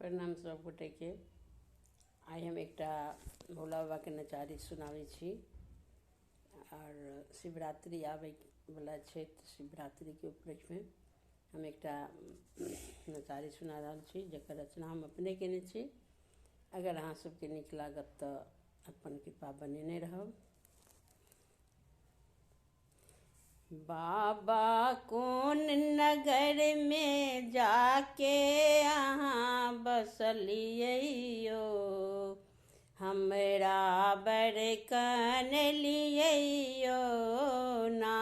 प्रणाम सब गोटेके। आइ हम एकटा भोला बाबाके नचारी सुनाबै छी। आओर शिवरात्रि आबैवला छै तऽ शिवरात्रिके उपलक्ष्यमे हम एकटा नचारी सुना रहल छी, जकर रचना हम अपने कयने छी। अगर अहाँ सबके नीक लागत तऽ अपन कृपा बनेने रहब। बाबा कोन नगर में जाके अहाँ बसलियै, हमरा बरकन लियै ना।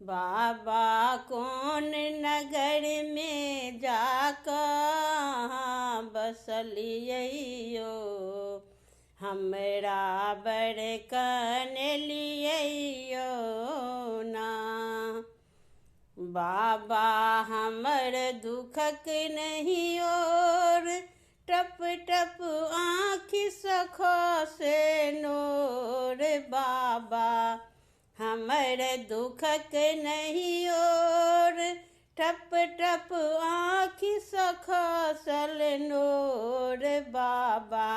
बाबा कोन नगर में जाके अहाँ बसलियै, हमरा बरकन लियै ना। बाबा हमर दुखक नहीं और, टप टप आँखि से नोर। बाबा हमर दुखक नहीं और, टप टप आँखि खसल नोर। बाबा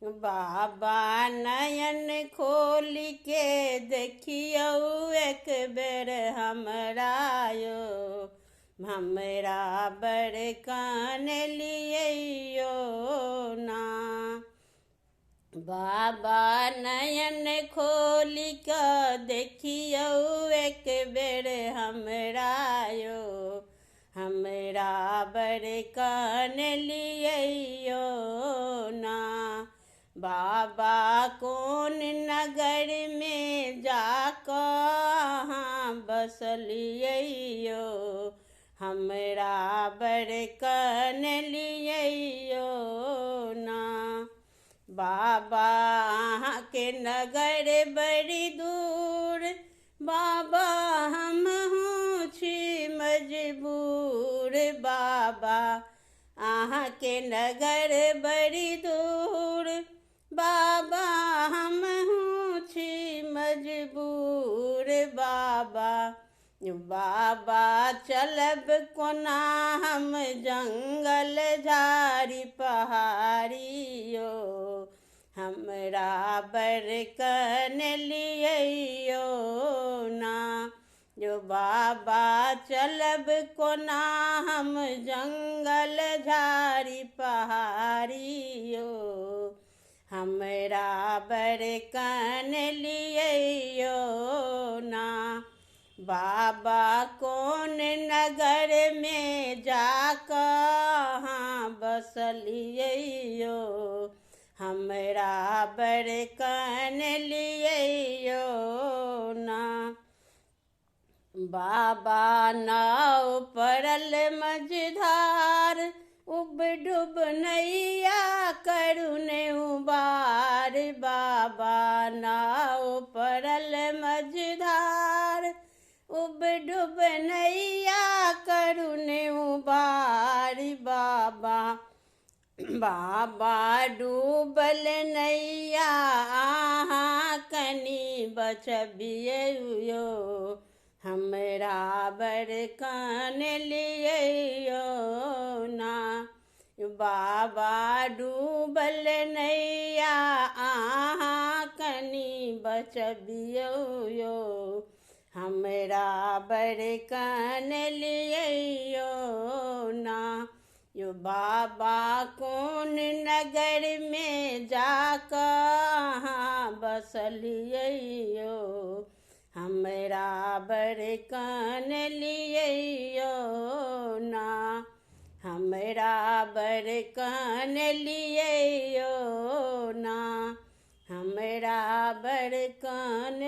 बाबा नयन खोल के देखियौ एक बेर हमरा यो, हमरा बरकन लियै ना। बाबा नयन खोल के देखियौ एक बेर हमरा यो, हमरा बरकन लियै ना। बाबा कोन नगर में जाके अहाँ बसलियै, हमरा बरकन लियै ना। बाबा अहाँके नगर बड़ी दूर, बाबा हमहूँ छी मजबूर। बाबा अहाँके नगर बड़ी दूर, बाबा हमहूँ छी मजबूर। बाबा बाबा चलब कोना हम जंगल झाड़ी पहाड़ियो, हमरा बरकन लियै ना। जो बाबा चलब कोना हम जंगल झाड़ी पहाड़ियो, हमरा बरकन लियै ना। बाबा कोन नगर में जाके अहाँ बसलियै, हमरा बरकन लियै ना। बाबा नाव पड़ल मझधार, उब डूब नैया करुण उबार। बाबा नाव पड़ल मझधार, उब डूब नैया करुण उबार। बाबा बाबा डूबल नैया अहाँ कनी बचबियै, हमरा बरकन लियै ना। बाबा डूबल नैया अहाँ कनी बचबियै, हमरा बरकन लियै ना। यो बाबा कोन नगर में जाके अहाँ बसलियै, हमरा बरकन लियै ना। हमरा बरकन लियै ना, हमरा बरकन